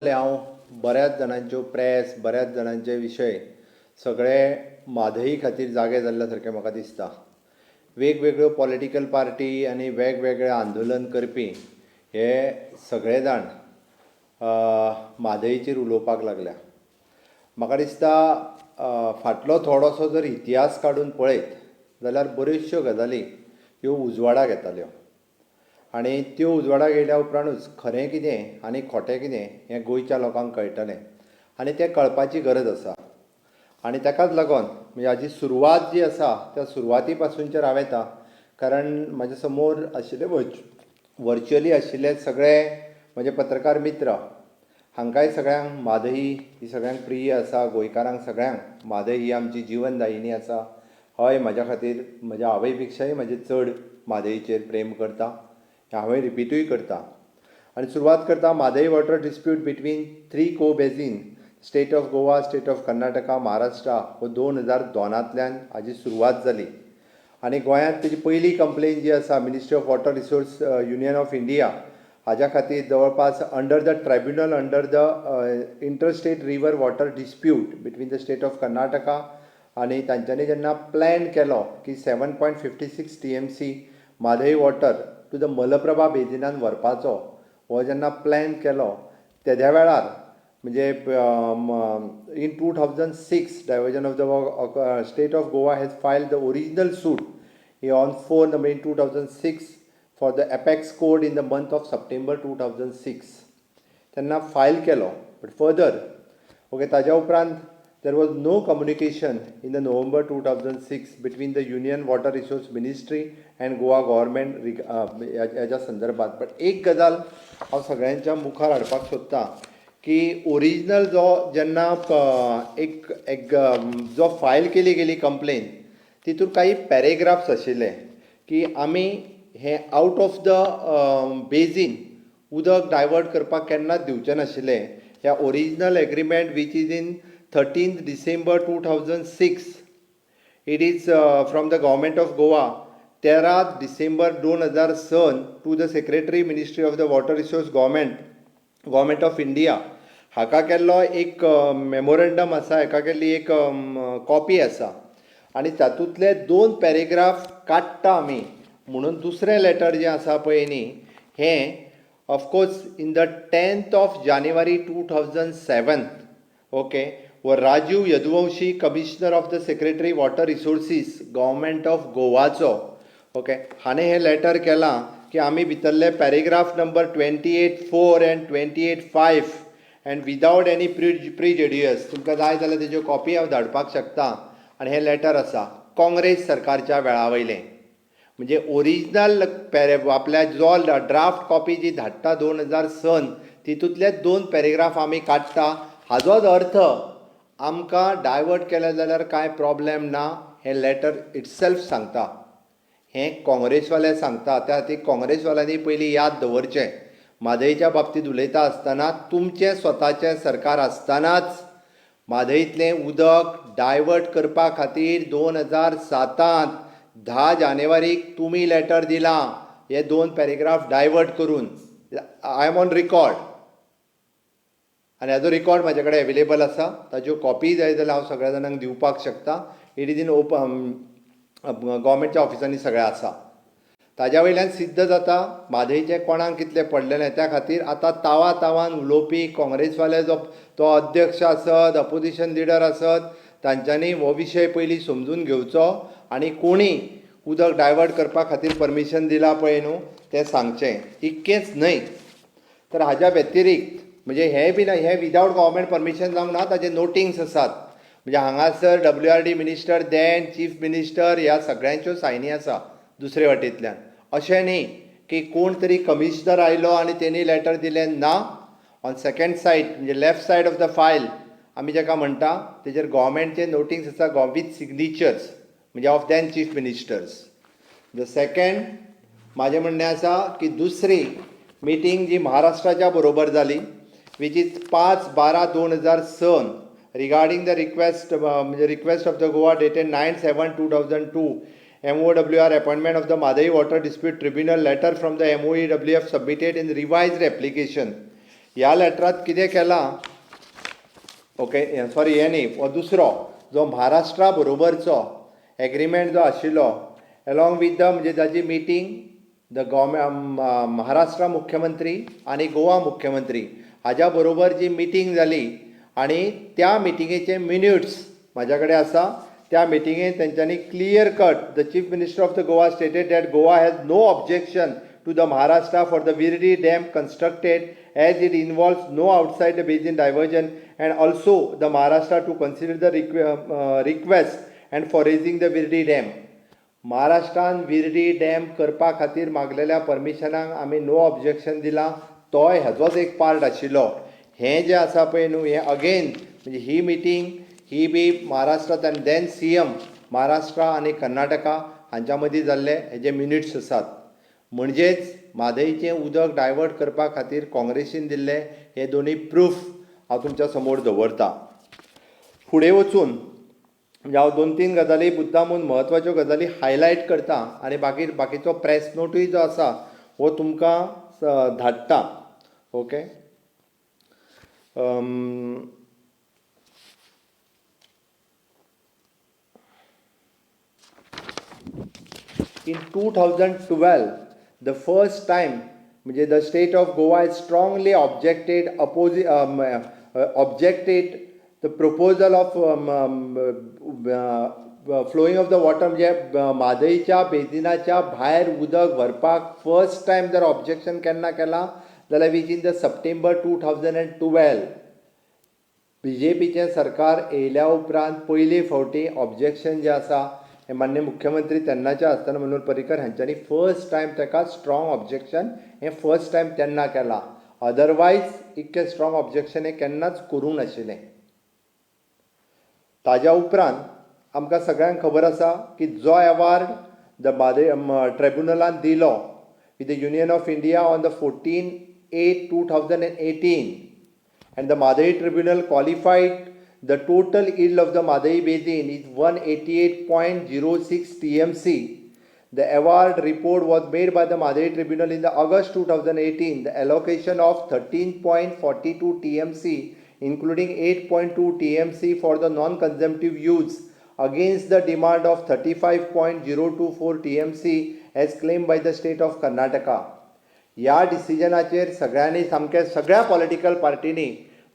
हांव बऱ्याच जाणांच्यो प्रेस, बऱ्याच जाणांचे विशय सगळे म्हादई खातीर जागे जाल्ल्या सारकें म्हाका दिसता. वेगवेगळ्यो पॉलिटिकल पार्टी आनी वेगवेगळे आंदोलन करपी हे सगळे जाण म्हादईचेर उलोवपाक लागल्या. म्हाका दिसता फाटलो थोडोसो जर इतिहास काडून पळयत जाल्यार बऱ्योचश्यो गजाली ह्यो उजवाडाक येताल्यो आनी त्यो उजवाडाक येयल्या उपरांतूच खरें कितें आनी खोटें कितें हें गोंयच्या लोकांक कळटलें आनी तें कळपाची गरज आसा. आनी ताकाच लागून म्हणजे हाजी सुरवात जी आसा त्या सुरवाती पासूनचेर हांव येता, कारण म्हज्या समोर आशिल्ले वर्च्युअली आशिल्ले सगळे म्हजे पत्रकार मित्र हांकांय सगळ्यांक म्हादई ही सगळ्यांक प्रिय आसा. गोंयकारांक सगळ्यांक म्हादई ही आमची जिवनदायिनी आसा. हय, म्हज्या खातीर म्हज्या आवय पेक्षाय म्हजें चड म्हादईचेर प्रेम करता, हें हांवें रिपिटूय करता. आनी सुरवात करता Mhadei water dispute between three co basin state of Goa, state of Karnataka, Maharashtra हो 2002तांतल्यान हाजी सुरवात जाली आनी गोंयांत तेजी पयली कंप्लेन जी आसा Ministry of Water Resource, Union of India हाज्या खातीर जवळपास under the tribunal under the interstate river water dispute between the state of Karnataka आनी तांच्यांनी जेन्ना प्लॅन केलो की 7.56 TMC Mhadei water to the Malaprabha बेजिनान व्हरपाचो, हो जेन्ना प्लॅन केलो तेद्या वेळार म्हणजे in 2006 diversion of the state of Goa has file the original suit on 4 November in 2006 for the apex court in the month of September 2006 तेन्ना file केलो. But further okay, ताज्या उपरांत there was no communication in the November 2006 between the Union Water Resource Ministry and Goa government ह्याच्या संदर्भात. But एक गजाल हांव सगळ्यांच्या मुखार हाडपाक सोदतां की ओरिजिनल जो जेन्ना एक एक जो फायल केली गेली कंप्लेन, तितून काही पॅरेग्राफ्स आशिल्ले की आमी हें आउट ऑफ the basin उदक डायवर्ट करपाक केन्नाच दिवचे नाशिल्ले. ह्या original agreement which is in 13th December 2006, it is from the Government of Goa, 13 December 2006 to the Secretary, Ministry of the Water Resource, Government of India हाका केल्लो एक memorandum आसा, हाका केल्ली एक कॉपी आसा आनी तातूंतले दोन पॅरेग्राफ काडटा आमी म्हणून दुसरें लेटर जें आसा पळय न्ही, हें of course in the 10th of January 2007, okay, व Rajiv Yaduvanshi, Commissioner of the Secretary, Water Resources, Government of गोवाचो, okay, हाणें हें लेटर केलां की आमी भितरले paragraph number 28(4) and 28(5) and without any prejudice, तुमकां जाय जाल्यार तेज्यो कॉपी हांव धाडपाक शकता. आनी हें लेटर आसा काँग्रेस सरकारच्या वेळा वयलें. म्हणजे ओरिजिनल पॅरे आपल्या जो ड्राफ्ट कॉपी जी धाडटा 2006न, तितूंतले दोन पॅरेग्राफ आमी काडटा. हाजोच अर्थ आमकां डायवर्ट केलें जाल्यार कांय प्रॉब्लेम ना हें लेटर इटसेल्फ सांगता. हें काँग्रेसवाले सांगता. त्या खातीर काँग्रेसवाल्यांनी पयलीं याद दवरचें, म्हादयच्या बाबतींत उलयता आसतना तुमचें स्वताचें सरकार आसतनाच म्हादयतलें उदक डायवर्ट करपा खातीर 2007तांत 10 जानेवारीक तुमी लेटर दिलां हे दोन पॅरेग्राफ डायवर्ट करून. I am on record आनी हाजो रिकॉर्ड म्हाजे कडेन एवेलेबल आसा. ताज्यो कॉपी जाय जाल्यार हांव सगळ्या जाणांक दिवपाक शकता. It is in open, गव्हर्मेंटच्या ऑफिसांनी सगळें आसा. ताज्या वयल्यान सिद्ध जाता म्हादयचें कोणाक कितलें पडलेलें. त्या खातीर आतां तावा तावान उलोवपी काँग्रेसवाले, जो तो अध्यक्ष आसत, अपोजिशन लिडर आसत, तांच्यांनी हो विशय पयलीं समजून घेवचो आनी कोणी उदक डायवर्ट करपा खातीर परमिशन दिलां पळय न्हू, तें सांगचें. इतकेंच न्हय तर हाज्या व्यतिरिक्त म्हणजे हें बी ना, हें विदावट गव्हर्मेंट परमिशन जावंक ना. ताजे नोटिंग्स आसात, म्हणजे हांगासर WRD minister, then chief minister, ह्या सगळ्यांच्यो सायनी आसा दुसरे वाटेंतल्यान. अशें न्ही की कोण तरी कमिशनर आयलो आनी तेणी लेटर दिलें ना. ऑन सेकंड सायड, म्हणजे left side of the file आमी जाका म्हणटा, तेजेर गव्हर्मेंटचे नोटिंग्स आसा विथ सिग्नेचर्स, म्हणजे of then chief ministers. The second म्हाजें म्हणणें आसा की दुसरी मिटींग जी महाराष्ट्राच्या बरोबर जाली, which is 5/12/2006 regarding the request, म्हणजे request of the Goa dated 9/7/2002, MOWR appointment of the Mhadei Water Dispute Tribunal, letter from the MOEWF submitted in revised application. ह्या लेटरांत कितें केलां, ओके सॉरी हें न्ही, हो दुसरो जो महाराष्ट्रा बरोबरचो एग्रीमेंट जो आशिल्लो एलोंग विथ the म्हणजे ताजी मिटींग the government Maharashtra मुख्यमंत्री आनी गोवा मुख्यमंत्री हाज्या बरोबर जी मिटींग जाली आनी त्या मिटिंगेचे मिन्यूट्स म्हाज्या कडेन आसा. त्या मिटिंगेंत तेंच्यांनी clear cut the chief minister of the Goa stated that Goa has no objection to the Maharashtra for the Virdi dam constructed as it involves no outside the basin diversion and also the Maharashtra to consider the request and for raising the Virdi dam. महाराष्ट्रान Virdi dam करपा खातीर मागलेल्या परमिशनाक आमी no objection दिलां, तोय हेजोच एक part आशिल्लो. हें जें आसा पळय न्हू, हें अगेन म्हणजे ही मिटींग ही बी महाराष्ट्रांत आनी then C M Maharashtra आनी कर्नाटका हांच्या मदीं जाल्ले हेजे मिन्यूट्स आसात. म्हणजेच म्हादयचें उदक डायवर्ट करपा खातीर काँग्रेसीन दिल्ले हे दोनूय प्रूफ हांव तुमच्या समोर दवरतां. फुडें वचून म्हणजे हांव दोन तीन गजाली मुद्दामून म्हत्वाच्यो गजाली हायलायट करता आनी बाकी बाकीचो प्रेस नोटूय जो आसा हो तुमकां धाडटा. Okay, in 2012 the first time म्हणजे the state of Goa is strongly objected objected the proposal of flowing of the water म्हणजे म्हादयच्या बेजिनाच्या भायर उदक व्हरपाक फर्स्ट टायम जर ऑब्जेक्शन केन्ना केलां जाल्यार which in the September 2012 B J पीचें सरकार येयल्या उपरांत पयले फावटी ऑब्जेक्शन जें आसा हें माननीय मुख्यमंत्री तेन्नाचे आसतना मनोहर पर्रीकर हांच्यांनी फर्स्ट टायम ताका स्ट्रॉंग ऑब्जेक्शन हें फर्स्ट टायम तेन्ना केलां. अदरवायज इतकें स्ट्रॉंग ऑब्जेक्शन हें केन्नाच करूंक नाशिल्लें. ताज्या उपरांत आमकां सगळ्यांक खबर आसा की जो एवार्ड the Mhadei ट्रिब्युनलान दिलो with the Union of India on the 14/8/2018 and the Mhadei tribunal qualified the total yield of the Mhadei basin is 188.06 TMC. The award report was made by the Mhadei tribunal in the August 2018. The allocation of 13.42 TMC including 8.2 TMC for the non-consumptive use against the demand of 35.024 TMC as claimed by the state of Karnataka. ह्या डिसिजनाचेर सगळ्यांनी सामकें सगळ्या political पार्टींनी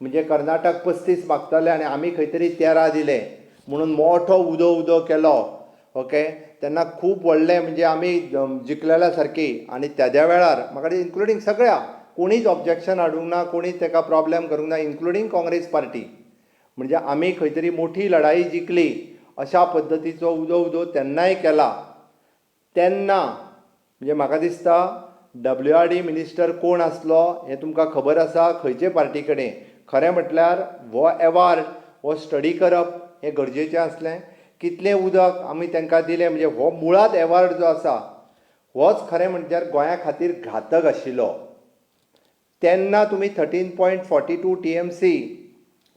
म्हणजे कर्नाटक 35 मागताले आनी आमी खंय तरी 13 दिले म्हणून मोठो उदो उदो केलो. ओके, तेन्ना खूब व्हडलें म्हणजे आमी जिखलेल्या सारकी आनी तेद्या वेळार म्हाका इन्क्लुडींग सगळ्या कोणीच ऑब्जेक्शन हाडूंक ना, कोणीच ताका प्रॉब्लेम करूंक ना, इन्क्लुडींग काँग्रेस पार्टी. म्हणजे आमी खंय तरी मोठी लढाई जिखली अशा पद्दतीचो उदो उदो तेन्नाय केला. तेन्ना म्हणजे म्हाका दिसता WRD minister कोण आसलो हें तुमकां खबर आसा, खंयचे पार्टी कडेन. खरें म्हटल्यार हो एवार्ड हो स्टडी करप हें गरजेचें आसलें. कितलें उदक आमी तांकां दिलें म्हणजे हो मुळांत एवार्ड जो आसा होच खरें म्हटल्यार गोंया खातीर घातक आशिल्लो. तेन्ना तुमी 13.42 TMC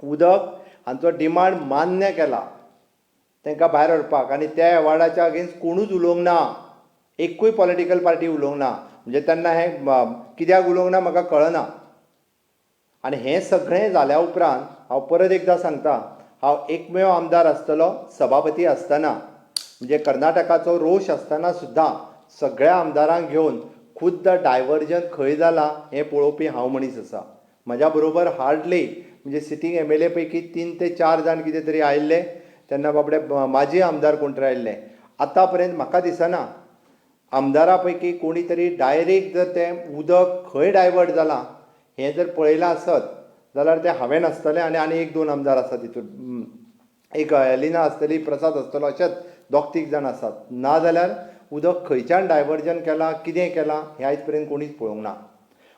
उदक हांचो डिमांड मान्य केला तांकां भायर व्हरपाक आनी त्या एवार्डाच्या अगेन्स्ट कोणूच उलोवंक ना, एकूय पॉलिटिकल पार्टी उलोवंक ना. म्हणजे तेन्ना हें कित्याक उलोवंक ना म्हाका कळना. आनी हें सगळें जाल्या उपरांत हांव परत एकदां सांगता, हांव एकमेव आमदार आसतलो सभापती आसतना, म्हणजे कर्नाटकाचो रोश आसतना सुद्दां सगळ्या आमदारांक घेवन खुद्द डायवर्जन खंय जालां हें पळोवपी हांव मनीस आसा. म्हज्या बरोबर हार्डली म्हणजे सिटींग MLA पैकी 3 ते 4 जाण कितें तरी आयिल्ले, तेन्ना बाबडे माजी आमदार कोण तरी आयिल्ले. आतां पर्यंत म्हाका दिसना आमदारा पैकी कोणी तरी डायरेक्ट जर तें उदक खंय डायवर्ट जालां हें जर पळयलां आसत जाल्यार तें हांवें नासतलें आनी आनी 1-2 आमदार आसा तितून, एक एलिना आसतली, प्रसाद आसतलो, अशेंच 2-3 जाण आसात. ना जाल्यार उदक खंयच्यान डायवर्जन केलां कितें केलां हें आयज पर्यंत कोणीच पळोवंक ना.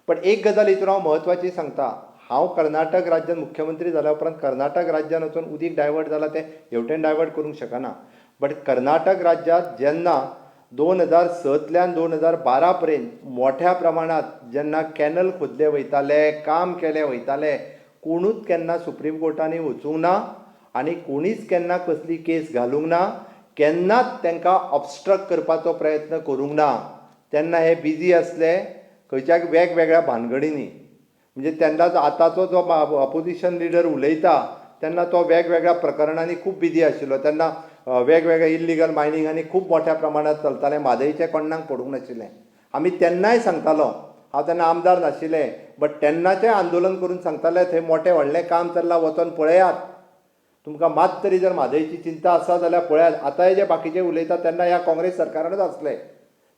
पण एक गजाल हितून हांव म्हत्वाची सांगता, हांव कर्नाटक राज्यान मुख्यमंत्री जाल्या उपरांत कर्नाटक राज्यान वचून उदीक डायवर्ट जालां तें हेवटेन डायवर्ट करूंक शकना. बट कर्नाटक राज्यांत जेन्ना 2006तल्यान 2012 पर्यंत मोठ्या प्रमाणांत जेन्ना कॅनल खोदले वयताले, काम केलें वयताले, कोणूच केन्ना सुप्रीम कोर्टांनी वचूंक ना आनी कोणीच केन्ना कसली केस घालूंक ना, केन्नाच तांकां ऑबस्ट्रक्ट करपाचो प्रयत्न करूंक ना. तेन्ना हे बिजी आसले खंयच्या वेगवेगळ्या भानगडींनी. म्हणजे तेन्नाच आतांचो जो ऑपोजिशन लिडर उलयता तेन्ना तो वेगवेगळ्या प्रकरणांनी खूब बिजी आशिल्लो. तेन्ना वेगवेगळ्या इल्लिगल मायनिंगांनी खूब मोठ्या प्रमाणांत चलतालें. म्हादयचें कोणाक पडूंक नाशिल्लें. आमी तेन्नाय सांगतालो, हांव तेन्ना आमदार नाशिल्लें, बट तेन्नाचें आंदोलन करून सांगताले थंय मोठें व्हडलें काम चल्लां, वचोन पळयात. तुमकां मात तरी जर म्हादयची चिंता आसा जाल्यार पळयात. आतांय जे बाकीचे उलयतात तेन्ना ह्या काँग्रेस सरकारानूच आसले,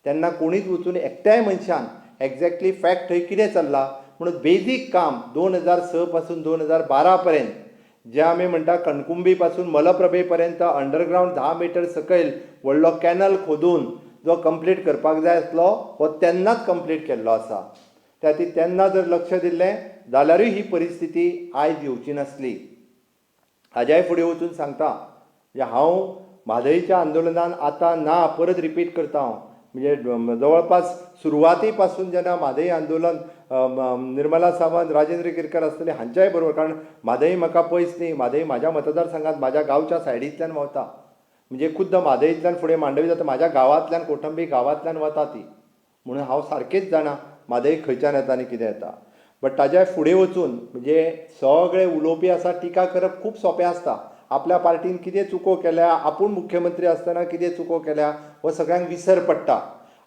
तेन्ना कोणीच वचून एकट्याय मनशान एक्झॅक्टली फॅक्ट थंय कितें चल्लां म्हणून बेजीक काम 2006 पासून 2012 पर्यंत जे आमी म्हणटा कणकुंबी पासून मलप्रभे पर्यंत अंडरग्रावंड 10 मिटर सकयल व्हडलो कॅनल खोदून जो कंप्लीट करपाक जाय आसलो हो तेन्नाच कंप्लीट केल्लो आसा. त्या खातीर तेन्ना जर लक्ष दिल्लें जाल्यारूय ही परिस्थिती आयज येवची नासली. हाज्याय फुडें वचून सांगता, म्हणजे हांव म्हादयच्या आंदोलनान आतां ना, परत रिपीट करता हांव, म्हणजे जवळपास सुरवाती पासून जेन्ना म्हादय आंदोलन निर्मला सावंत, राजेंद्र केरकर आसतले हांच्याय बरोबर, कारण म्हादय म्हाका पयस न्ही, म्हादय म्हाज्या मतदारसंघात म्हाज्या गांवच्या सायडींतल्यान व्हांवता. म्हणजे खुद्द म्हादयंतल्यान फुडें मांडवी जाता, म्हाज्या गांवांतल्यान कोठंबी गांवांतल्यान वता ती, म्हणून हांव सारकेंच जाणा म्हादय खंयच्यान येता आनी कितें येता. बट ताज्या फुडें वचून म्हणजे सगळे उलोवपी आसा, टिका करप खूब सोंपें आसता. आपल्या पार्टीन कितें चुको केल्या, आपूण मुख्यमंत्री आसतना कितें चुको केल्या हो सगळ्यांक विसर पडटा.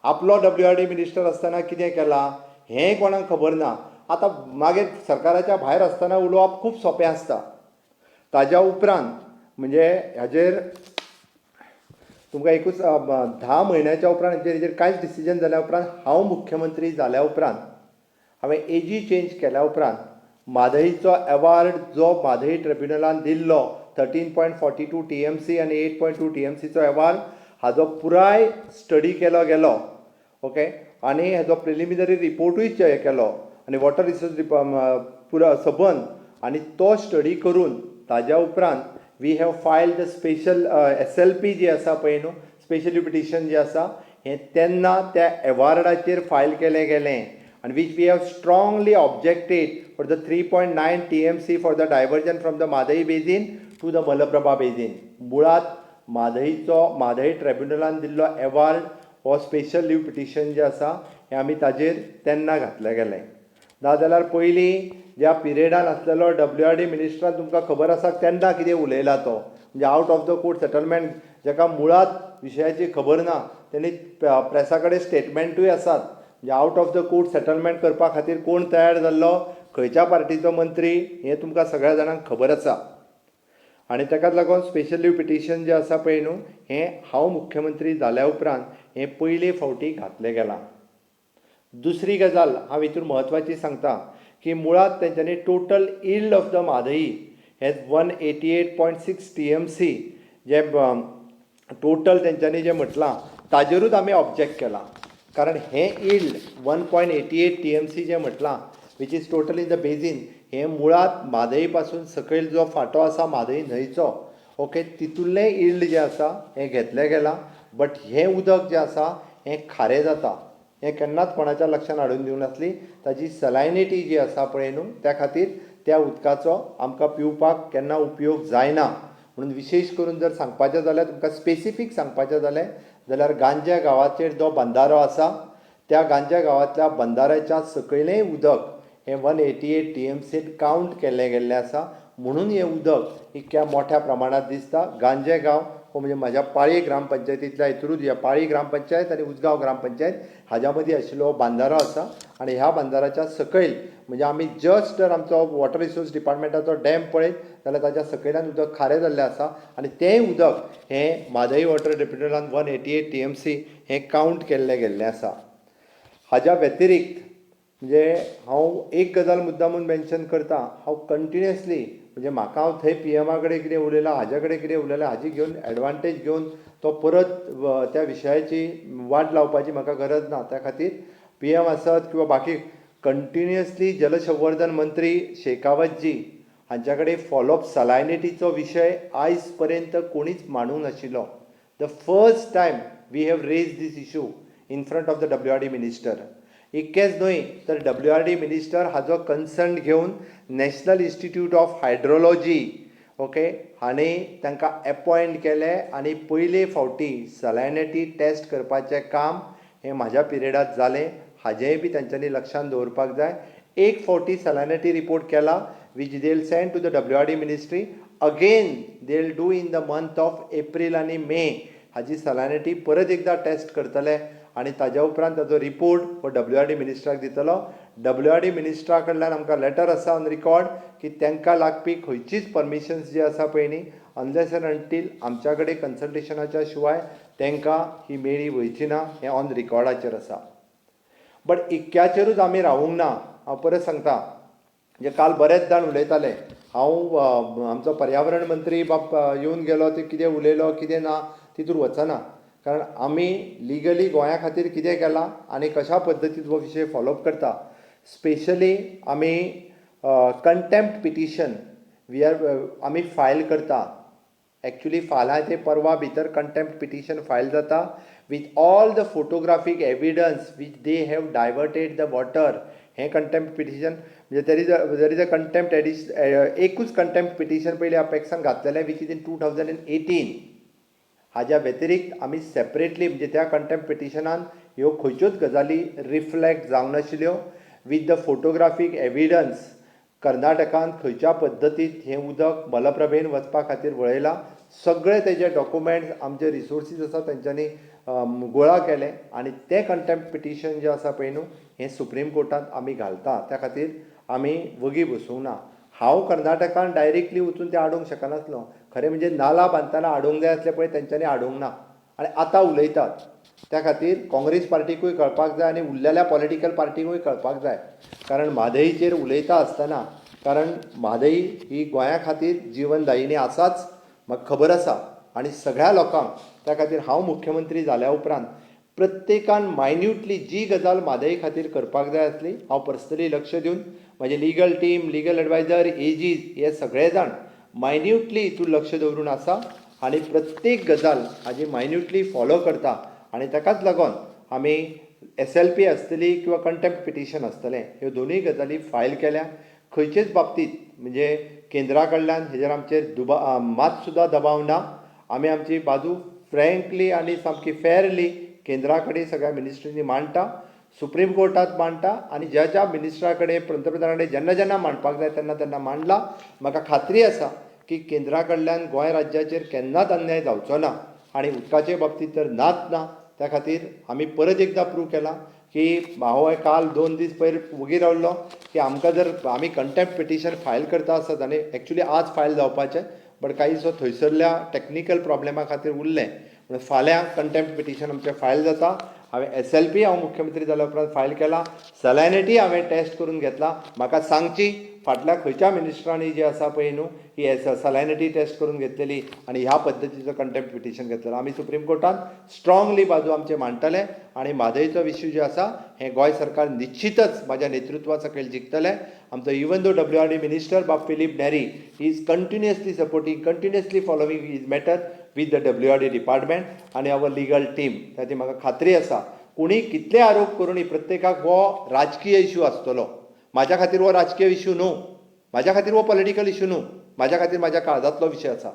आपलो WRD minister आसतना कितें केलां हें कोणाक खबर ना. आतां मागीर सरकाराच्या भायर आसतना उलोवप खूब सोंपें आसता. ताज्या उपरांत म्हणजे हाजेर तुमकां एकूच 10 म्हयन्याच्या उपरांत हेजेर कांयच डिसिजन जाल्या उपरांत हांव मुख्यमंत्री जाल्या उपरांत हांवें एजी चेंज केल्या उपरांत म्हादयचो एवार्ड जो म्हादय ट्रिब्युनलान दिल्लो 13.42 TMC आनी 8.2 TMCचो एवार्ड हाजो पुराय स्टडी केलो गेलो. ओके, आनी हाजो प्रिलिमिनरी रिपोर्टूय केलो आनी वॉटर रिसोर्स पुरा सबंद, आनी तो स्टडी करून ताज्या उपरांत we have filed the special SLP जी आसा पळय न्हू, स्पेशल पिटिशन जें आसा हें तेन्ना त्या एवार्डाचेर फायल केलें गेलें, आनी which we have strongly objected for the 3.9 TMC for the diversion from the Mhadei basin to the Malaprabha basin. मुळांत म्हादयचो म्हादय ट्रिब्युनलान दिल्लो एवार्ड हो स्पेशल लीव पिटिशन जें आसा हें आमी ताजेर तेन्ना घातलें गेलें. नाजाल्यार पयलीं ज्या पिरियडान आसलेलो WRD मिनिस्टरान तुमकां खबर आसा तेन्ना कितें उलयला तो, म्हणजे out of the court settlement जाका मुळांत विशयाची खबर ना तेणी प्रेसा कडेन स्टेटमेंटूय आसात. म्हणजे out of the court settlement करपा खातीर कोण तयार जाल्लो, खंयच्या पार्टीचो मंत्री हें तुमकां सगळ्या जाणांक खबर आसा. आनी ताकाच लागून स्पेशल लीव पिटिशन जें आसा पळय न्हू हें हांव मुख्यमंत्री जाल्या उपरांत हें पयले फावटी घातलें गेलां. दुसरी गजाल हांव हितून म्हत्वाची सांगता की मुळांत तेंच्यांनी total yield of the Mhadei हें 188.6 TMC जें टोटल तेंच्यांनी जें म्हटलां ताजेरूच आमी ऑब्जेक्ट केलां, कारण हें यील्ड 1.88 TMC जें म्हटलां which is total in the basin हें मुळांत म्हादय पासून सकयल जो फांटो आसा म्हादय न्हंयचो, ओके, तितूंतलें यील्ड जें आसा हें घेतलें गेलां. बट हें उदक जें आसा हें खारें जाता, हें केन्नाच कोणाच्या लक्षान हाडून दिवंक नासली. ताजी सलायनिटी जी आसा पळय न्हू त्या खातीर त्या उदकाचो आमकां पिवपाक केन्ना उपयोग जायना. म्हणून विशेश करून जर सांगपाचें जाल्यार तुमकां स्पेसिफीक सांगपाचें जालें जाल्यार गांज्या गांवाचेर जो बंदारो आसा त्या गांज्या गांवांतल्या बंदाऱ्याच्या सकयलें उदक हें 188 TMC count केल्लें गेल्लें आसा, म्हणून हें उदक इतक्या मोठ्या प्रमाणांत दिसता. गांजे गांव हो म्हणजे म्हाज्या पाळी ग्रामपंचायतींतल्या हितूरूच ह्या पाळी ग्रामपंचायत आनी उजगांव ग्रामपंचायत हाज्या मदीं आशिल्लो बांदारो आसा, आनी ह्या बांदाराच्या सकयल म्हणजे आमी जस्ट जर आमचो वॉटर रिसोर्स डिपार्टमेंटाचो डॅम पळयत जाल्यार ताज्या सकयल्यान उदक खारें जाल्लें आसा, आनी तें उदक हें म्हादय वॉटर ट्रिब्युनलान 188 TMC हें कावंट केल्लें गेल्लें आसा. हाज्या व्यतिरिक्त म्हणजे हांव एक गजाल मुद्दामून मेन्शन करता, हांव कंटिन्युअसली म्हणजे म्हाका हांव थंय PMA कडेन कितें उलयलां, हाज्या कडेन कितें उलयलां हाजी घेवन एडवांटेज घेवन तो परत त्या विशयाची वाट लावपाची म्हाका गरज ना. त्या खातीर PM आसत किंवा बाकी कंटिन्युअसली जलसंवर्धन मंत्री शेखावतजी हांच्या कडेन फॉलोअप सलायनिटीचो विशय आयज पर्यंत कोणीच मांडूंक नाशिल्लो. The first time we have raise this issue in front of the WRD minister. इतकेंच न्हय तर WRD minister हाजो कन्सर्न घेवन national institute of hydrology okay हांणी तांकां एपॉयंट केले आनी पयले फावटी सलायनिटी टेस्ट करपाचें काम हें म्हाज्या पिरियडांत जालें. हाजेंय बी तांच्यांनी लक्षांत दवरपाक जाय. एक फावटी सलायनिटी रिपोर्ट केला, which they'll send to the WRD ministry. Again they'll do in the month of April आनी मे. हाजी सलायनिटी परत एकदां टेस्ट करतले आनी ताज्या उपरांत ताजो रिपोर्ट हो डब्ल्यू आर डी मिनिस्ट्राक दितलो. डब्ल्यू आर डी मिनिस्ट्रा कडल्यान आमकां लेटर आसा ऑन रिकॉर्ड की तांकां लागपी खंयचीच परमिशन्स जी आसा पळय न्ही, अनलेस एंड अंटील आमच्या कडेन कन्सल्टेशनाच्या शिवाय तांकां ही मेळी वयची ना, हें ऑन रिकॉर्डाचेर आसा. बट इतक्याचेरूच आमी रावूंक ना. हांव परत सांगता, म्हणजे काल बरेच जाण उलयताले, हांव आमचो पर्यावरण मंत्री बाब येवन गेलो, ते कितें उलयलो कितें ना तितूर वचना, कारण आमी लिगली गोंया खातीर कितें केलां आनी कशा पद्दतीन हो विशय फॉलोअप करता. स्पेशली आमी कंटेम्प्ट पिटिशन we are आमी फायल करता. एक्चुली फाल्यां ते परवा भितर कंटेम्प्ट पिटिशन फायल जाता with all the photographic evidence which they have diverted the water. हें कंटेम्प्ट पिटिशन म्हणजे there is a contempt एडिश एकूच कंटेम्प्ट पिटिशन पयलीं अपेक्सान घातलेलें, which is in 2018. हाज्या व्यतिरिक्त आमी सेपरेटली, म्हणजे त्या कंटेम्प्ट पिटिशनान ह्यो खंयच्योच गजाली रिफ्लेक्ट जावंक नाशिल्ल्यो. विथ the photographic evidence कर्नाटकान खंयच्या पद्दतीत हें उदक मलप्रभेन वचपा खातीर वळयलां, सगळे तेजे डॉक्युमेंट्स आमचे रिसोर्सीस आसा तेंच्यांनी गोळा केले आनी तें कंटेम्प्ट पिटिशन जें आसा पळय न्हू, हें सुप्रीम कोर्टांत आमी घालता. त्या खातीर आमी वगी बसूंक ना. हांव कर्नाटकान डायरेक्टली वचून तें हाडूंक शकनासलो. खरें म्हणजे नाला बांदतना हाडूंक जाय आसलें पळय, तेंच्यांनी हाडूंक ना आनी आतां उलयतात. त्या खातीर काँग्रेस पार्टीकूय कळपाक जाय आनी उरलेल्या पॉलिटिकल पार्टीकूय कळपाक जाय, कारण म्हादईचेर उलयता आसतना, कारण म्हादई ही गोंया खातीर जिवनदायिनी आसाच, म्हाका खबर आसा आनी सगळ्या लोकांक. त्या खातीर हांव मुख्यमंत्री जाल्या उपरांत प्रत्येकान मायन्युटली जी गजाल म्हादई खातीर करपाक जाय आसली, हांव पर्सनली लक्ष दिवन म्हजे legal team, legal adviser, AGs हे सगळे जाण मायन्युटली हितून लक्ष दवरून आसा आनी प्रत्येक गजाल हाजी मायन्युटली फॉलो करता. आनी ताकाच लागून आमी एस एल पी आसतली किंवा कंटेम्प्ट पिटिशन आसतलें, ह्यो दोनूय गजाली फायल केल्या. खंयचेच बाबतींत म्हणजे केंद्रा कडल्यान हेजेर आमचेर मात सुद्दां दबाव ना. आमी आमची बाजू फ्रँकली आनी सामकी फेरली केंद्रा कडेन सगळ्या मिनिस्ट्रींनी मांडटा, सुप्रीम कोर्टांत मांडटा आनी ज्या ज्या मिनिस्टरा कडेन, पंतप्रधाना कडेन जेन्ना जेन्ना मांडपाक जाय तेन्ना तेन्ना मांडला. म्हाका खात्री आसा की केंद्रा कडल्यान गोंय राज्याचेर केन्नाच अन्याय जावचो ना आनी उदकाचे बाबतींत तर नाच ना. त्या खातीर आमी परत एकदां प्रूव केलां की हांव काल 2 दीस पयर वगी रावल्लो की आमकां जर आमी कंटेम्प्ट पिटिशन फायल करता आसत, आनी एक्चुली आज फायल जावपाचें, बट कांयसो थंयसरल्या टॅक्निकल प्रॉब्लेमा खातीर उरलें, पूण फाल्यां कंटेम्प्ट पिटिशन आमचें फायल जाता. हांवें एस एल पी हांव मुख्यमंत्री जाल्या उपरांत फायल केला, सलायनिटी हांवें टेस्ट करून घेतला. म्हाका सांगची फाटल्या खंयच्या मिनिस्टरांनी जी आसा पळय न्हू ही एस सलायनिटी टेस्ट करून घेतलेली आनी ह्या पद्दतीचो कंटेम्प्ट पिटिशन घेतलेलो. आमी सुप्रीम कोर्टान स्ट्रॉंगली बाजू आमचे मांडटले आनी म्हादयचो इश्यू जो आसा हें गोंय सरकार निश्चितच म्हाज्या नेतृत्वा सकयल जिखतलें. आमचो even though WRD minister बाब Philip Neri is continuously supporting, continuously following his matter with the WRD department आनी our legal team. ताची म्हाका खात्री आसा, कोणी कितले आरोप करूनी प्रत्येकाक हो राजकीय इश्यू आसतलो. म्हाज्या खातीर हो राजकीय इश्यू न्हू, म्हाज्या खातीर हो पॉलिटिकल इश्यू न्हू, म्हाज्या खातीर म्हाज्या काळजांतलो विशय आसा,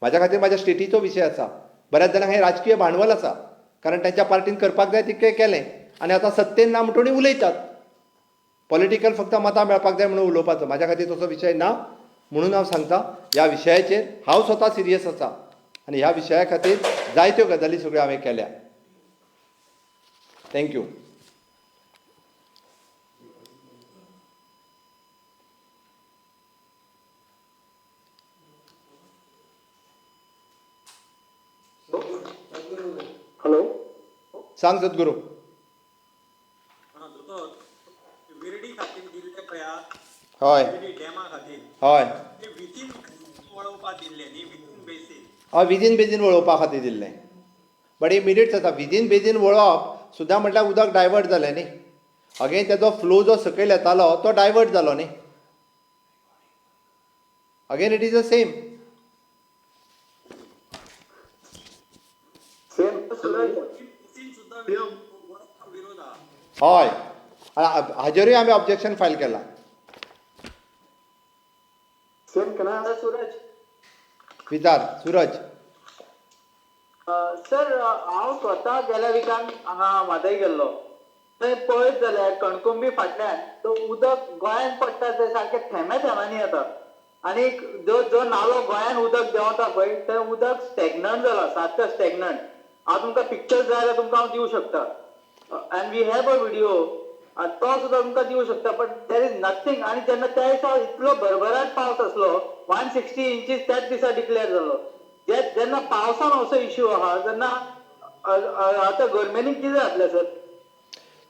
म्हाज्या खातीर म्हाज्या स्टेटीचो विशय आसा. बऱ्याच जाणांक हें राजकीय भांडवल आसा, कारण तांच्या पार्टीन करपाक जाय तितकें केलें आनी आतां सत्तेन ना म्हणटून उलयतात. पॉलिटिकल फक्त मतां मेळपाक जाय म्हणून उलोवपाचो म्हाज्या खातीर तसो विशय ना. म्हणून हांव सांगता, ह्या विशयाचेर हांव स्वता सिरियस आसा आनी ह्या विशया खातीर जायत्यो गजाली सगळ्यो हांवें केल्या. Thank you. Hello. सांग सद्गुरू. हा दोतोर, विर्डी खातीर दिल्ले पळया. हय. विर्डी डॅमा खातीर. हय. ते विथीन वळोवपा दिल्ले न्ही, विथीन बेसीन? हय, विदीन बेजीन वळोवपा खातीर दिल्लें, बट एक मिनिट्स आसा. विदीन बेजीन वळोवप सुद्दां म्हटल्यार उदक डायवर्ट जालें न्ही. अगेन तेजो फ्लो जो सकयल येतालो तो डायवर्ट जालो न्ही. Again it is the same. Same. Basin सुद्दां वळोवपाक विरोध आहा. हय, हाजेरूय आमी ऑब्जेक्शन फायल केलां. Same can I Suraj. विचार सुरज. सर, हांव स्वता गेल्या विकान हांगा म्हादय गेल्लो. थंय पळयत जाल्यार कणकुंबी फाटल्यान तो उदक गोंयांत पडटा ते सारके थेंबे थेंब्यांनी येता आनी जो जो नालो गोंयांत उदक देंवता पळय थंय उदक स्टॅग्नंट जाला, सारकें स्टॅग्नंट. हांव तुमकां पिक्चर्स जाय जाल्यार तुमकां हांव दिवं शकता and we have a video, तो सुद्दां तुमकां दिवं शकता, बट there is nothing. आनी जेन्ना त्या दिसा इतलो भरभराट पावस आसलो, 160 इंचीस त्याच दिसा डिक्लेअर जालो. जे जेन्ना पावसान असो इश्यू आहा तेन्ना आतां गव्हर्मेंटीक कितें जातलें सर?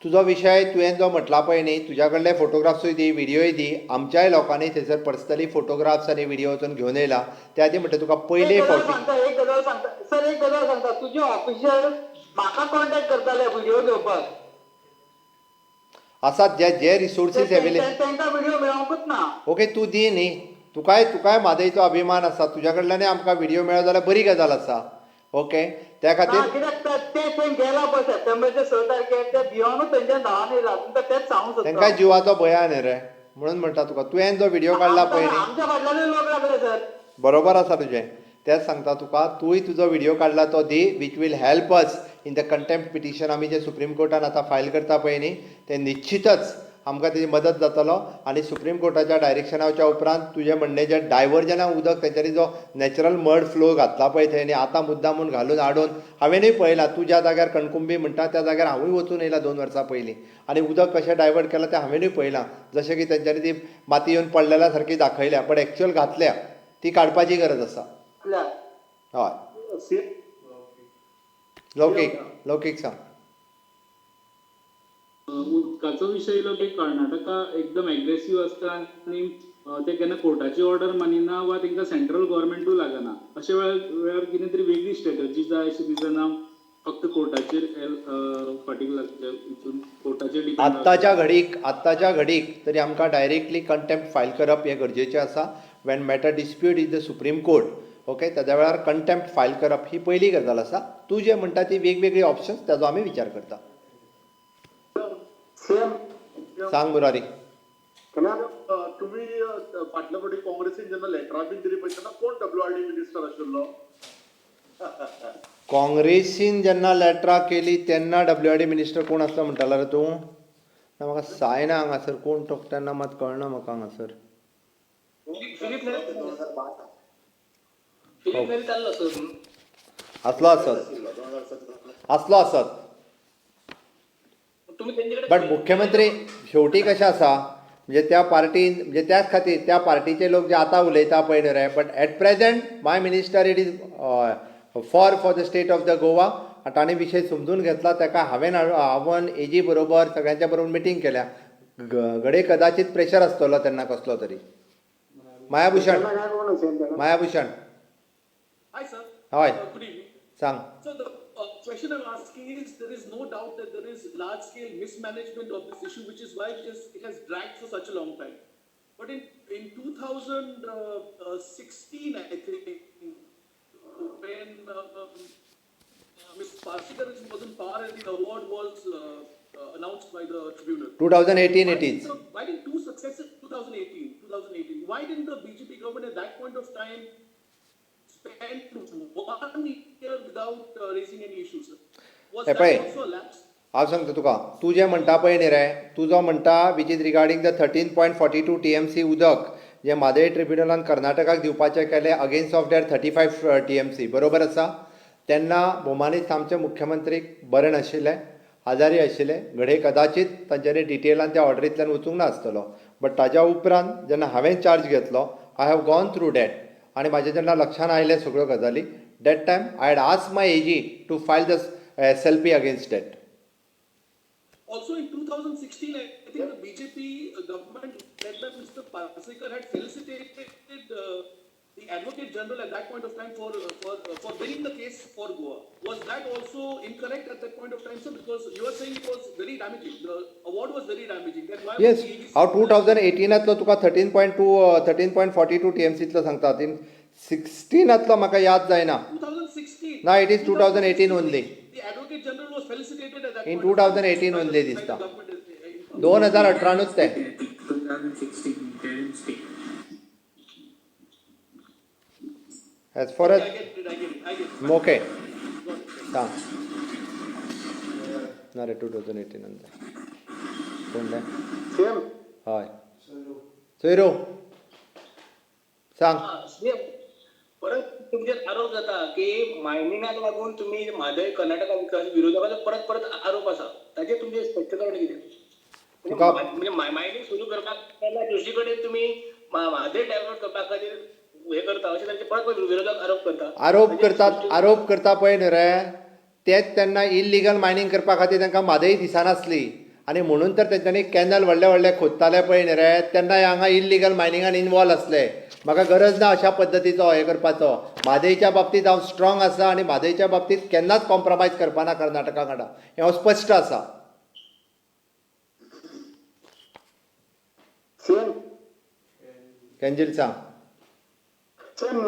तुजो विशय तुवें जो म्हटला पळय न्ही, तुज्या कडले फोटोग्राफ्सूय दी, व्हिडियोय दी. आमच्याय लोकांनी थंयसर पर्सनली फोटोग्राफ्स आनी व्हिडियो वचून घेवन येयला. त्या खातीर म्हणटा तुका पयले एक गजाल फावटी सांगता, एक गजाल सांगता सर, एक गजाल सांगता. तुजे ऑफिशियल म्हाका कॉन्टॅक्ट करताले व्हिडिओ घेवपाक. आसात जे जे रिसोर्सीस एवेलेबल. तांकां व्हिडिओ मेळोंकूच ना. ओके, तूं दी न्ही. तुकाय म्हादयचो अभिमान आसा, तुज्या कडल्यानय आमकां व्हिडियो मेळत जाल्यार बरी गजाल आसा. ओके, त्या ना खातीर कित्याक ते थंय गेला पळय सप्टेंबरच्या 6 तारखेर, ते भियोनूच थंयच्यान धांवन येयला. तुमकां तेच सांगूंक सोदता. तांकां जिवाचो भंय आहा न्ही रे, म्हणून म्हणटा तुका. तुवें जो व्हिडियो काडला पळय न्ही, आमच्या फाटल्यानूय लोक लागले सर. बरोबर आसा तुजें. तेंच सांगता तुका, तूंय तुजो व्हिडियो काडला तो दी, which will help us in the contempt petition आमी जे सुप्रीम कोर्टान आतां फायल करता पळय न्ही, तें निश्चितच आमकां तेजी मदत जातलो. आनी सुप्रीम कोर्टाच्या डायरेक्शनाच्या उपरांत तुजें म्हणणें जें डायवर्जना उदक तेंच्यांनी जो नॅचरल मड फ्लो घातला पळय थंय न्ही, आतां मुद्दाम म्हूण घालून हाडून हांवेंनूय पळयलां. तूं ज्या जाग्यार कणकुंबी म्हणटा त्या जाग्यार हांवूय वचून येयला 2 वर्सां पयलीं आनी उदक कशें डायवर्ट केलां तें हांवेंनूय पळयलां. जशें की तेंच्यांनी ती माती येवन पडलेल्या सारकी दाखयल्या, बट एक्चुअल घातल्या, ती काडपाची गरज आसा. हय. लौकीक, लौकीक सांग. उदकाचो विशय येयलो की कर्नाटका एकदम एग्रेसीव आसता आनी ते केन्ना कोर्टाची ऑर्डर मानिना वा तांकां सेंट्रल गव्हर्मेंटूय लागना. अशे वेळार कितें तरी वेगळी स्ट्रेटजी जाय अशी दिसना, फक्त कोर्टाचेर फाटीक लागचे हितून कोर्टाचेर डिपेंड? आत्ताच्या घडीक तरी आमकां डायरेक्टली कंटेम्प्ट फायल करप हें गरजेचें आसा. When matter dispute is the Supreme Court, okay, तेद्या वेळार कंटेम्प्ट फायल करप ही पयली गजाल आसा. तूं जें म्हणटा ती वेगवेगळी ऑप्शन्स, ताजो आमी विचार करता. सीएम. सांग मुरारी. तुम्ही फाटल्या फावटी काँग्रेसीन जेन्ना लेटरां बीन दिली पळय, तेन्ना कोण डब्ल्यू आर डी मिनिस्टर आशिल्लो? काँग्रेसीन जेन्ना लेटरां केली तेन्ना डब्ल्यू आर डी मिनिस्टर कोण आसलो म्हणटालो रे तूं? ना, म्हाका सायना हांगासर कोण तो तेन्ना मात कळना म्हाका हांगासर. फिलीप नेरी, फिलीप नेरी चाललो सर. आसलो आसत, आसलो आसत. तुम्ही त्यांच्याकडे बट मुख्यमंत्री शेवटी कशें आसा, म्हणजे त्या पार्टीन, म्हणजे त्याच खातीर त्या पार्टीचे लोक जे आतां उलयता पळय न्हू रे, but at present my minister it is for the state of the Goa. आनी ताणें विशय समजून घेतला. ताका हांवें हांवन एजी बरोबर सगळ्यांच्या बरोबर मिटींग केल्या. घडये कदाचित प्रेशर आसतलो तेन्ना कसलो तरी. मायाभूषण. काय कोण असेल? मायाभूषण. Hi, sir. हय. Good evening. सांग. So the question I'm asking is, there is no doubt that there is large-scale mismanagement of this issue, which is why it has dragged for such a long time. But in 2016, I think, when Ms. Parsekar was in power and the award was announced by the tribunal. 2018. Why it is Why didn't two successive, 2018, 2018, why didn't the BJP government at that point of time spend one year without raising any issues, sir? Was हे that पळय. also a lapse? हांव सांगता तुका, तूं जें म्हणटा पळय न्ही रे, तुजो म्हणटा which is regarding the 13.42 TMC उदक जें म्हादय ट्रिब्युनलान कर्नाटकाक दिवपाचें केलें against of that 35 TMC, बरोबर आसा? तेन्ना भोवमानीत आमचे मुख्यमंत्रीक बरें नाशिल्लें, आजारी आशिल्ले. घडये कदाचीत तांच्यांनी डिटेलान त्या ऑर्डरींतल्यान वचूंक ना आसतलो. बट ताज्या उपरांत जेन्ना हांवें चार्ज घेतलो, I have gone through that आनी म्हाज्या जेन्ना लक्षान आयलें सगळ्यो गजाली, that time I had asked my AG to file the SLP against that. Also in 2016, I think the BJP government led by Mr. Parsekar had felicitated the Advocate General at that point of time for winning the case for Goa. Was that also incorrect at that point of time, sir? Because you are saying it was very damaging. The award was very damaging. Then why yes was the AGC हांव 2018तलो तुका 13.2, 13.42 टीएमसीतलो सांगता. तीन सिक्स्टीनातलो म्हाका याद जायना. 2016. ना, it is 2018 only. The Advocate General was felicitated at that In point of time 2018 by the- only by the दिसता. government in power. 2018नूच ते. 2016 interim stay. As far Okay, as I get it, I get it, I get it. Okay. Got it. सांग ना रे, 2018 नंतर. कोण ते? CM. हय, सोयरो, सांग. सीएम, परत तुमचेर आरोप जाता की मायनिंगाक लागून तुमी म्हादय कर्नाटका विरोधकाचो परत परत आरोप आसा, ताचेर तुमचें स्पश्टीकरण कितें? म्हणजे मायनिंग सुरू करपाक केन्ना दुसरी कडेन तुमी म्हादय डायवर्ट करपा खातीर हे करता अशें तांचे परत परत विरोधक आरोप करता. आरोप करतात, आरोप करता पळय न्हू रे, तेच तेन्ना इल्लिगल मायनींग करपा खातीर तांकां म्हादय दिसनासली आनी म्हणून तर तेंच्यांनी कॅनल व्हडले व्हडले खोदताले पळय न्ही रे, तेन्ना हांगा इल्लिगल मायनिंगान इनवॉल्व आसले. म्हाका गरज ना अशा पद्दतीचो हें करपाचो. म्हादयच्या बाबतींत हांव स्ट्रॉंग आसा आनी म्हादयच्या बाबतींत केन्नाच कॉम्प्रोमायज करपाना कर्नाटका वांगडा, हें हांव स्पश्ट आसा. सीएम. केंजील, सांग. CM,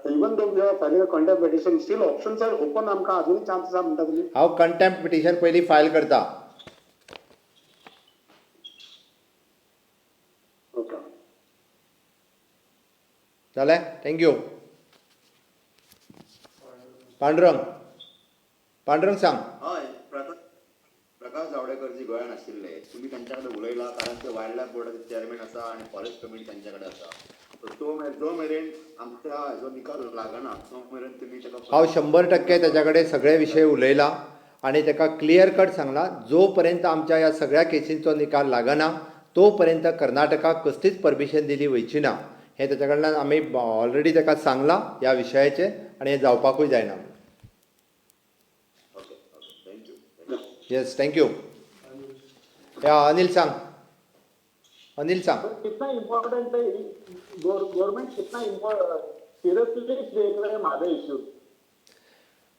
even though we are filing a contempt petition, still options are open. आमकां अजूनय चान्स आसा म्हणटा तुमी? हांव कंटेम्प्ट पिटिशन पयलीं फायल करता. ओके. जालें, thank you. Pandurang, Pandurang, सांग. हय, प्रकाश प्रकाश जावडेकर जी गोंयान आशिल्ले, तुमी तांच्या कडेन उलयला? कारण ते वायल्ड लायफ बोर्डाचे चेअरमॅन आसा आनी फॉरेस्ट कमिटी तांच्या कडेन आसा. सो तो जो मेरेन आमच्या हेजो निकाल लागना तो मेरेन तुमी ताका हांव 100% ताच्या कडेन सगळे विशय उलयला आनी ताका क्लियर कट सांगला, जो पर्यंत आमच्या ह्या सगळ्या केसींचो निकाल लागना तो पर्यंत कर्नाटकाक कसलीच परमिशन दिली वयची ना. हें ताच्या कडल्यान आमी ऑलरेडी ताका सांगलां ह्या विशयाचेर आनी हें जावपाकूय जायना. Okay, thank you. Yes, thank you. या, अनिल, सांग. अनिल, सांग. कितना इम्पोर्टेंट है, गवर्नमेंट कितना सीरियसली देख रहे हैं म्हादई इश्यू?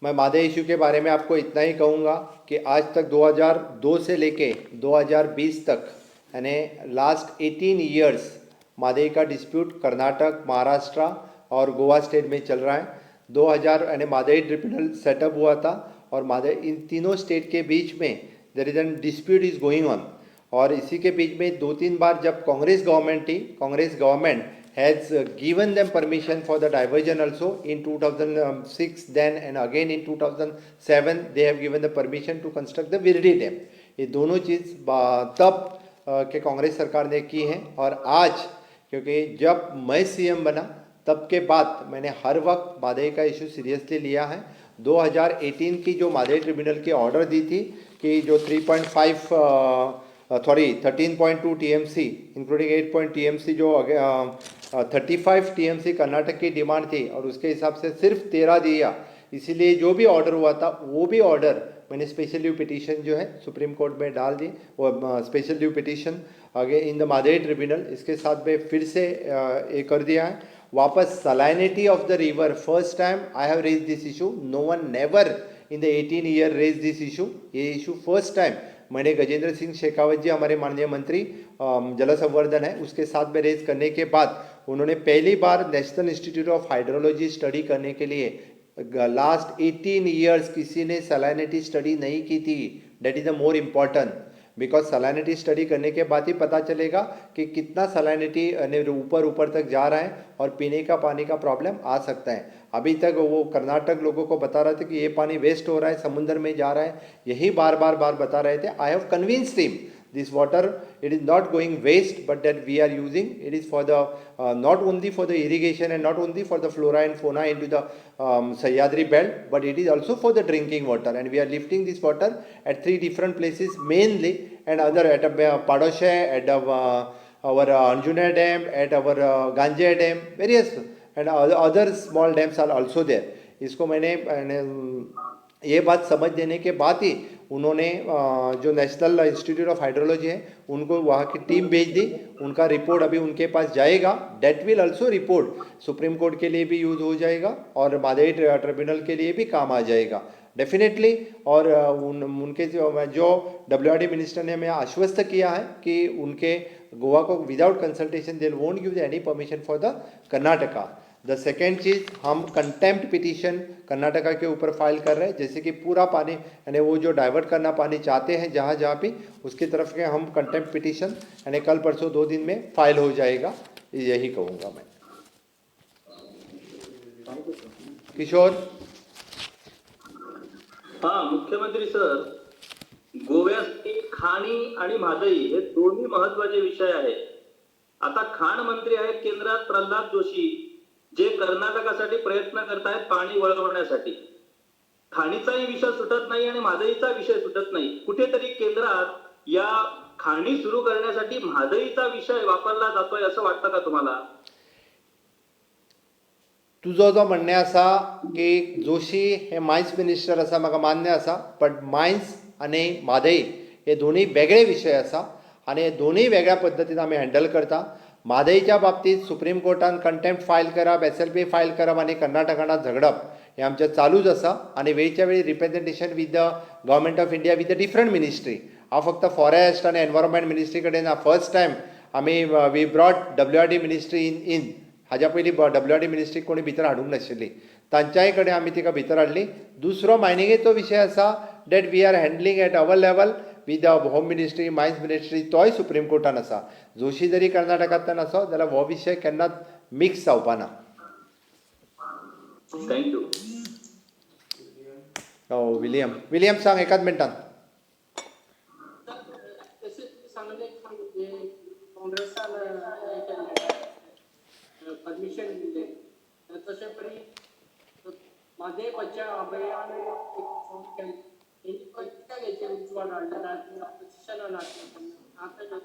मैं म्हादई इशू के बारे में आपको इतना ही कहूँगा कि आज तक 2002 से लेके 2020 तक, यानी लास्ट 18 इयर्स, म्हादई का डिस्प्यूट कर्नाटक, महाराष्ट्र और गोवा स्टेट में चल रहा है. 2000 यानी म्हादई ट्रिब्यूनल सेटअप हुआ था और म्हादई इन तीनों स्टेट के बीच में there is an dispute is going on. और इसी के बीच में दो तीन बार जब कांग्रेस गवर्नमेंट थी, Congress government has given them permission for the diversion also in 2006 then, and again in 2007 they have given the permission to construct the Virdi dam. ये दोनों चीज़ तब के कांग्रेस सरकार ने की है. और आज क्योंकि जब मैं सीएम बना तब के बाद मैंने हर वक्त म्हादई का इशू सीरियसली लिया है. 2018 की जो म्हादई ट्रिब्यूनल की ऑर्डर दी थी कि जो 3.5, sorry, 13.2 TMC including 8 point TMC, जो 35 टीएमसी कर्नाटक की डिमांड थी और उसके हिसाब से सिर्फ 13 दिया, इसीलिए जो भी ऑर्डर हुआ था वो भी ऑर्डर मैंने स्पेशल लीव पिटीशन जो है सुप्रीम कोर्ट में डाल दी. वो स्पेशल लीव पिटीशन आगे इन the Mhadei tribunal, इसके साथ में फिर से ये कर दिया है वापस. Salinity of the river, first time I have raise this issue. No one never in the 18 year raise this issue. ये इशू फर्स्ट टाइम मैंने गजेंद्र सिंह शेखावत जी, हमारे माननीय मंत्री जल संवर्धन है, उसके साथ में रेज करने के बाद उन्होंने पहली bar national institute of hydrology study करने के लिए, लास्ट 18 इयर्स किसी ने सलाइनिटी स्टडी नहीं की थी. That is the more important because salinity study करने के बाद ही पता चलेगा कि कितना सलाइनिटी ऊपर ऊपर तक जा रहा है और पीने का पानी का प्रॉब्लम आ सकता है. अभी तक वो कर्नाटक लोगों को बता रहे थे कि ये पानी वेस्ट हो रहा है, समुद्र में जा रहा है, यही बार बार बार बता रहे थे. I have convinced him this water, it is not going waste, but that we are using it is for the not only for the irrigation and not only for the flora and fauna into the Sahyadri belt, but it is also for the drinking water, and we are lifting this water at three different places mainly and other at Padoshe, at our Anjuna dam, at our Ganje dam, various and other small dams are also there. इसको मैंने ये बात समझ देने K बाद ही उन्होंने जो national institute of hydrology है, उनको वहाँ की टीम भेज दी. उनका रिपोर्ट अभी उनके पास जाएगा. That will also report Supreme Court K लिए भी यूज़ हो जाएगा और म्हादई ट्रिब्यूनल के लिए भी काम आ जाएगा डेफिनेटली. और उन उनके जो डब्ल्यू मिनिस्टर ने हमें आश्वस्त किया है कि उनके गोवा को without consultation they won't give any permission for the Karnataka. The second चीज़, हम कंटेम्प्ट पिटीशन कर्नाटका के ऊपर फाइल कर रहे हैं, जैसे कि पूरा पानी यानी वो जो डाइवर्ट करना पानी चाहते हैं जहाँ जहाँ भी, उसकी तरफ के हम कंटेम्प्ट पिटीशन यानी कल परसों 2 दिन में फाइल हो जाएगा, यही कहूँगा मैं. किशोर. हा, मुख्यमंत्री सर. गोव्यासाठी खाणी आणि म्हादई हे दोन्ही महत्वाचे विषय आहेत. आता खाण मंत्री आहेत केंद्रात प्रल्हाद जोशी, जे कर्नाटकासाठी प्रयत्न करतायत पाणी वळवण्यासाठी. खाणीचाही विषय सुटत नाही आणि म्हादईचा विषय सुटत नाही. कुठेतरी केंद्रात या खाणी सुरू करण्यासाठी म्हादईचा विषय वापरला जातोय असं वाटतं का तुम्हाला? तुजो जो म्हणणें आसा की जोशी हे मायन्स मिनिस्टर आसा, म्हाका मान्य आसा, बट मायन्स आनी म्हादई हे दोनूय वेगळे विशय आसा आनी हे दोनूय वेगळ्या पद्दतीन आमी हँडल करता. म्हादईच्या बाबतींत सुप्रीम कोर्टान कंटेम्प्ट फायल करप, एसएलपी फायल करप आनी कर्नाटकान झगडप हें आमचें चालूच आसा आनी वेळच्या वेळी representation with the government of India with the different ministry. हांव फक्त फॉरेस्ट आनी एनवायरमेंट मिनिस्ट्री कडेन ना, फर्स्ट टायम आमी we brought WRD ministry in. हाज्या पयलीं डब्ल्यू आर डी मिनिस्ट्री कोणी भितर हाडूंक नाशिल्ली, तांच्याय कडेन आमी तिका भितर हाडली. दुसरो मायनिंगेचो विशय आसा that we are handling at our level with the home ministry, mines ministry, तोय सुप्रीम कोर्टान आसा. जोशी जरी कर्नाटकांतल्यान आसो जाल्यार हो विशय केन्नाच मिक्स जावपा ना. Thank you. हो, विलियम, विलियम, सांग एकाच मिनटान. सांगले काँग्रेसान हे केल्लें, परमिशन दिल्लें, तशें परी म्हादय बचाव अभियान एक फॉर्म केलें, तेणी कित्याक हेचेर उजवाड हाडलें ना? ऑपोजिशनान आसलें, आतां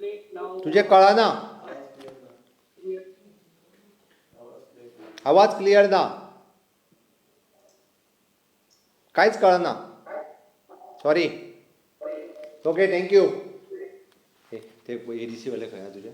लेट नाव. तुजें कळना, आवाज क्लियर ना, कांयच कळना. सॉरी. Okay, thank you. ते एडीसी वाले खंय आहा तुजे?